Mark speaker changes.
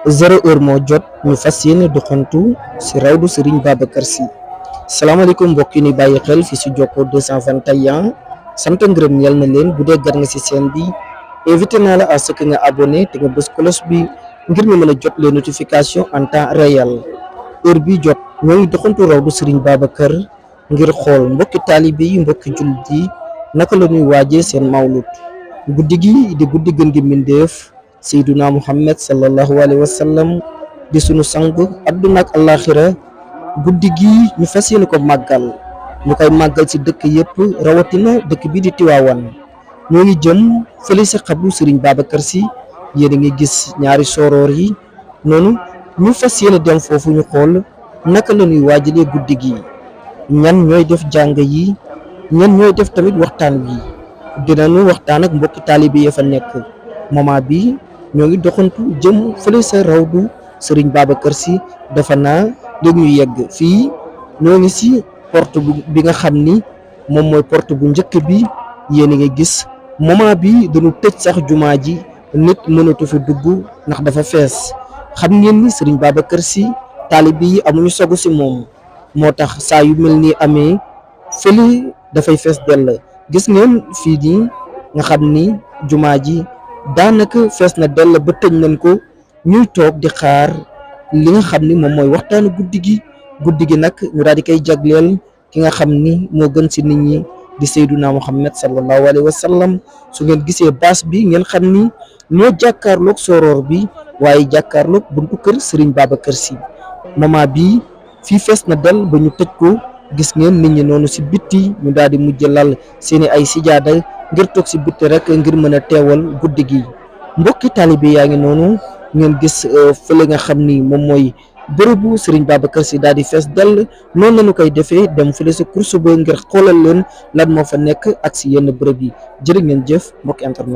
Speaker 1: 0 heure moo jot ñu fas yéene doxantu si rawdu Serigne Babacar Sy. salaamaaleykum mbokk yi ni bàyyi xel fi si Jokko 221 sant ngërëm ñel na leen bu dee gar nga si seen bi invité naa la à ce que nga abonné te nga bës cloche bi ngir ñu mën a jot les notifications en temps réel. heure bi jot ñoo ngi doxantu rawdu Serigne Babacar ngir xool mbokki taalibe yi mbokki jullit yi naka la ñuy waajee seen mawlud. guddi gi di guddi gën gi mbindeef Seyduna Muhammad sallallahu alayhi wa sallam di sunu sang adduna ak alaxira. guddi gi ñu fas yéene ko màggal ñu koy màggal ci dëkk yëpp rawatina dëkk bi di Tiwaawan. ñoo ngi jëm fële si xabru Serigne Babacar Sy yéen a ngi gis ñaari soroor yi noonu ñu fas yéene dem foofu ñu xool naka la ñuy waajalee guddi gi, ñan ñooy def jàng yi, ñan ñooy def tamit waxtaan wi. dinañu waxtaan ak mbokki taalibe ya fa nekk. moment bi ñoo ngi doxantu jëm fële sa rawdu Serigne Babacar Sy dafa naa léegi ñu yegg fii. ñoo ngi si porte bi nga xam ni moom mooy porte bu njëkk bi. yéen a ngi gis moment bi dañu tëj sax jumaa ji, nit mënatu fi dugg ndax dafa fees. xam ngeen ni Serigne Babacar Sy taalibe yi amuñu sogu si moom, moo tax saa yu mel ni amee fële dafay fees dell. gis ngeen fii nii nga xam ni jumaa ji daanaka fees na dell ba tëj nañ ko, ñuy toog di xaar li nga xam ni moom mooy waxtaanu guddi gi nag ñu daal di koy jagleel ki nga xam ni moo gën si nit ñi di Seyduna Muhammad sallallahu alayhi wa sallam. su ngeen gisee baas bi ngeen xam ni ñoo jàkkaarloog soroor bi waaye jàkkaarloog buntu kër Serigne Babacar Sy. moment bi fii fees na dell ba ñu tëj ko. gis ngeen nit ñi noonu si bitti ñu daal di mujj lal seeni ay sijaada ngir toog si bitti rek ngir mën a teewal guddi gi. mbokki taalibe yaa ngi noonu ngeen gis fële nga xam ni moom mooy bërëbu Serigne Babacar Sy daal di fees dell. noonu lañu koy defee dem fële sa course ba ngir xoolal leen lan moo fa nekk ak si yenn bërëb yi. jërë ngeen jëf mbokki internet.